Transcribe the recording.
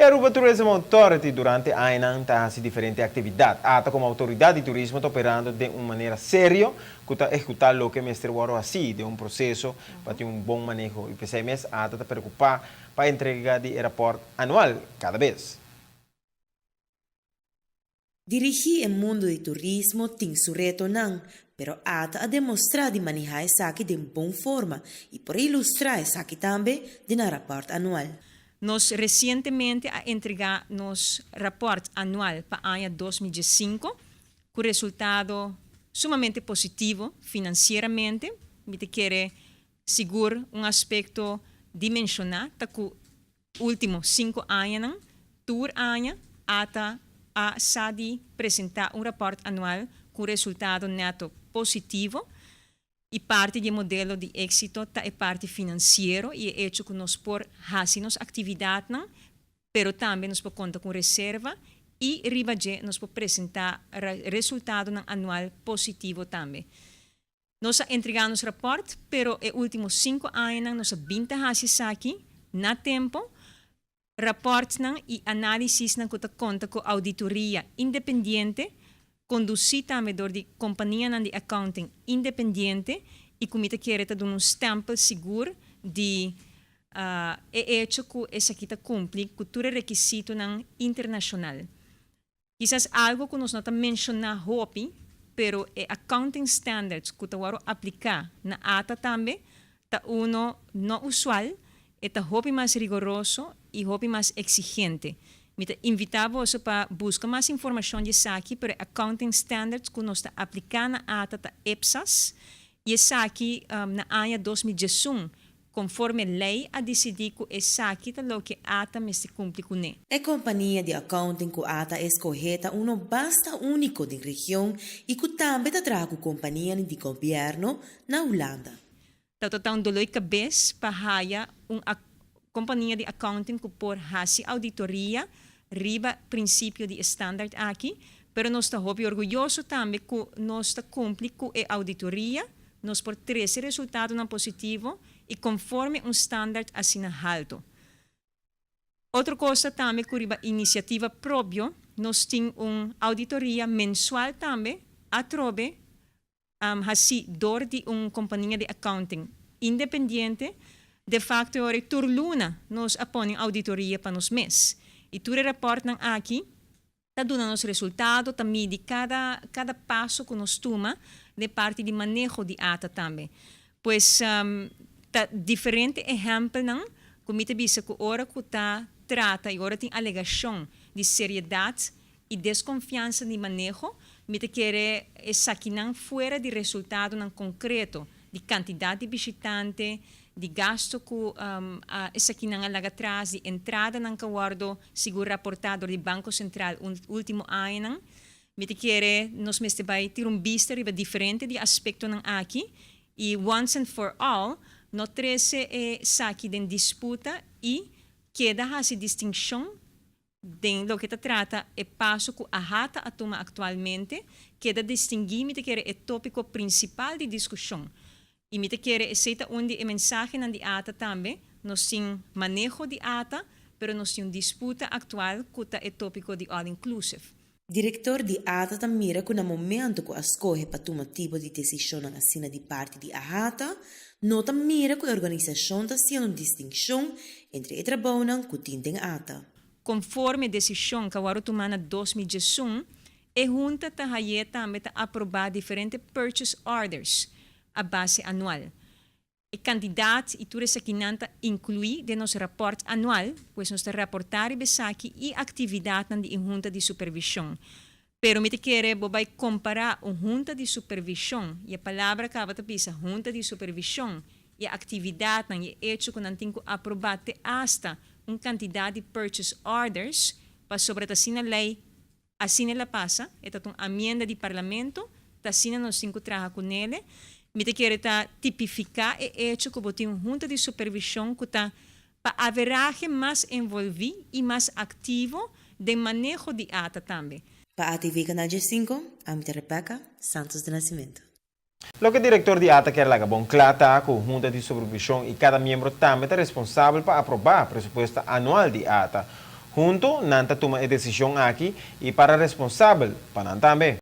Aruba Tourism Authority durante añanan ta haci diferente actividad. ATA como autoridad di turismo ta operando den un manera serio cu ta ehecuta loke mester wordo haci den un proceso pa tin un bon maneho y p'esey mes ATA ta preocupa pa entrega di e rapport anual cada bes. Dirigí e mundu di turismo tin su retonan, pero ata a demostrá di manehá esaki den bon forma i por ilustrá esaki tambe den nan rapòrt anual. Nos resientemente a entregá nos rapòrt anual pa aña 2015 ku resultado sumamente positivo finansieramente. Mi ta kere sigur un aspekto di menshoná ta ku Último 5 añanan, tur aña, ATA a sa di presentá un rapòrt anual ku resultado neto positivo i parti di e modelo di éksito ta e parti finansiero i e echo ku nos por hasi nos aktividatnan, pero tambe nos por konta ku reserva i riba dje nos por presentá resultadonan anual positivo tambe. Nos a entregá nos rapòrt, pero e último 5 añanan nos a bin ta hasi esaki na tempu, rapòrtnan i análisisnan ku ta konta ku ouditoria independiente, kondusí tambe dor di kompanianan di accounting independiente i ku mi ta kere ta duna un stempel sigur di e echo ku esaki ta kumpli ku tur e rekisitonan internashonal. Kisas algu ku nos no ta menshoná hopi, pero e accounting standards ku ta wòrdu apliká na ATA tambe ta uno no usual, e ta hopi mas rigoroso i hopi mas eksigente. Mi ta invitá boso pa buska mas informashon di esaki, pero accounting standards ku nos ta apliká na ATA ta IPSAS i esaki na aña 2011 konforme lei a disidí ku esaki ta loke ATA mester kumpli kuné. E kompania di accounting ku ATA a skohe ta uno basta úniko den region i ku tambe ta traha ku kompania di gobièrnu na Hulanda. Ta un doló di kabes pa haya un kompania di accounting ku por hasi ouditoria riba prinsipio di standard aki, pero nos ta hopi orguyoso tambe ku nos ta kumpli ku e ouditoria, nos por trese resultadonan positivo i konforme un standard asina haltu. Otro kos tambe ku riba inisiativa propio, nos tin un ouditoria mensual tambe, atrobe, hasi dor di un kompania di accounting independiente. De facto, ora tur luna nos a pone ouditoria pa nos mes. I tur e rapòrtnan aki ta duna nos resultado, ta midi kada paso ku nos tuma di parti di maneho di ATA tambe. Pues ta diferente ehèmpelnan, ku mi ta bisa ku ora ku ta trata i ora tin alegashon di seriedat i deskonfiansa di maneho, mi ta kere esakinan fuera di resultadonan konkreto, di kantidat di bishitante, di gastu ku esakinan a laga atras, di entradanan ku a wòrdu sigur raportá di Banko Sentral último añanan. Mi ta kere nos mester bai tira un bista riba diferente di aspektonan aki i once and for all no trese esaki den disputa i keda hasi distinshon den loke ta trata e paso ku AHATA a tuma aktualmente, keda distinguí, mi ta kere, e tópiko prinsipal di diskushon. I mi ta kere esei ta un di e mensahenan di ATA tambe, nos tin maneho di ATA, pero nos tin un disputa aktual ku ta e tópiko di all inclusive. Direktor di ATA ta mira ku na momento ku a skohe pa tuma tipo di desishon asina di parti di AHATA, no ta mira ku e organisashon ta hasiendo un distinshon entre e trabounan ku tin den ATA. Konforme desishon ku a wòrdu tumá na 2011, e hunta ta haye tambe ta aprobá diferente purchase orders a base anual. E kantidat i tur esakinan ta inkluí den nos rapòrt anual, pues nos ta raportá riba esaki i aktividatnan di hunta di supervishon. Pero mi ta kere bo bai kompará un hunta di supervishon, i e palabra kaba ta bisa hunta di supervishon, i aktividatnan i echo ku nan tin ku aprobá te hasta un kantidat di purchase orders, pasobra ta asina lei asina el a pasa, e ta un amienda di parlamento, ta asina nos tin ku traha kuné. Mi ta kere ta tipifiká e echo ku bo tin un hunta di supervishon ku ta pa averahe mas envolví i mas aktivo den maneho di ATA tambe. Pa ATV Kanal 5, ami ta Rebecca Santos de Nascimento. Loke direktor di ATA ke laga bon kla ta ku hunta di supervishon i kada miembro tambe ta responsabel pa aprobá presupuesto anual di ATA. Hunto, nan ta tuma e decision aki y para responsabel pa nan tambe.